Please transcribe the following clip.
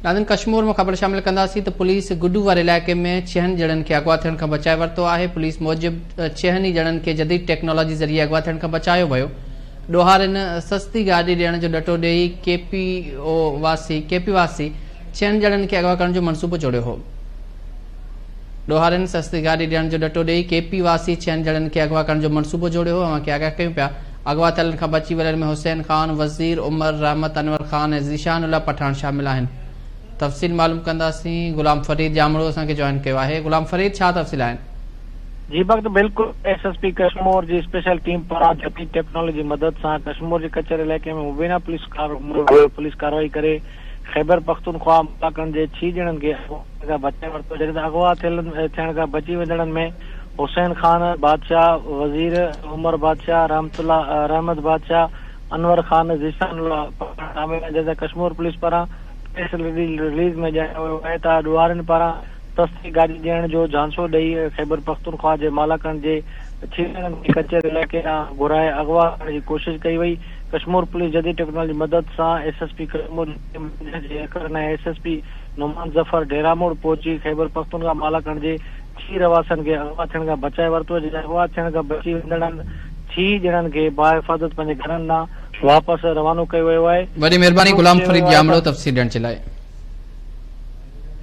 ناظرين ڪشمور مان خبر شامل ڪنداسين ته پوليس گڊو واري علائقي ۾ ڇهن ڄڻن کي اغوا ٿيڻ کان بچائي ورتو آهي پوليس موجب ڇهن ئي ڄڻن کي جديد ٽيڪنالاجي ذريعي اغوا ٿيڻ کان بچايو ويو ڏوهارين سستي گاڏي ڏيڻ جو ڏٽو ڏئي ڪي پي او واسي ڪي پي واسي ڇهن ڄڻن کي اغوا ڪرڻ جو منصوبو جوڙيو هو ڏوهارين سستي گاڏي ڏيڻ جو ڏٽو ڏئي ڪي پي واسي ڇهن ڄڻن کي اغوا ڪرڻ جو منصوبو جوڙيو هو اوهان کي آگاهه ڪيون پيا اغوا ٿيلن کان بچي ويلن ۾ حسين خان، وزير عمر، رحمت انور خان ۽ ذيشان الله پٺاڻ شامل آهن. تفصيل معلوم ڪنداسين غلام فريد ڄامڙو اسان کي جوائن ڪيو آهي غلام فريد ڇا تفصيل آهن؟ جي وقت بلڪل ايس ايس پي ڪشمور جي اسپيشل ٽيم پاران جديد ٽيڪنالاجي جي مدد سان ڪشمور جي ڪچهري علائقي ۾ مبينا پوليس پوليس ڪارروائي ڪري خيبرپختونخواهه ملاکنڊ جي ڇهه ڄڻن کي اغوا ٿيڻ کان بچائي ورتو جڏهن ته اغوا ٿيڻ کان بچي ويندڙن ۾ حسين خان بادشاهه، وزير عمر بادشاهه، رحمت الله رحمت بادشاهه، انور خان، ذيشان الله پٺاڻ شامل آهن جڏهن ته ڪشمور پوليس پاران پريس رليز ۾ ڄاڻايو ويو آهي ته ڏوهارين پاران سستي گاڏي ڏيڻ جو جهانسو ڏئي خيبرپختونخواهه جي مالاڪنڊ جي ڇهه ڄڻن کي ڪچهري علائقي ڏانهن گهرائي اغوا ڪرڻ جي ڪوشش ڪئي وئي ڪشمور پوليس جديد ٽيڪنالاجي مدد سان ايس ايس پي ڪشمور جي ٽيم جي اهلڪارن ۽ S S P Noman Zafar Dera Mor پهچي خيبرپختونخواهه مالاڪنڊ جي ڇهه رهواسين کي اغوا ٿيڻ کان بچائي ورتو جڏهن اغوا ٿيڻ کان بچي ويندڙن ڇهه ڄڻن کي باحفاظت پنهنجي گهرن ڏانهن واپس روانو ڪيو ويو آهي. وڏي مهرباني اهو به غلام چيو فريد ويو آهي ڄامڙو ته. تفصيل ڏيڻ جي لاء.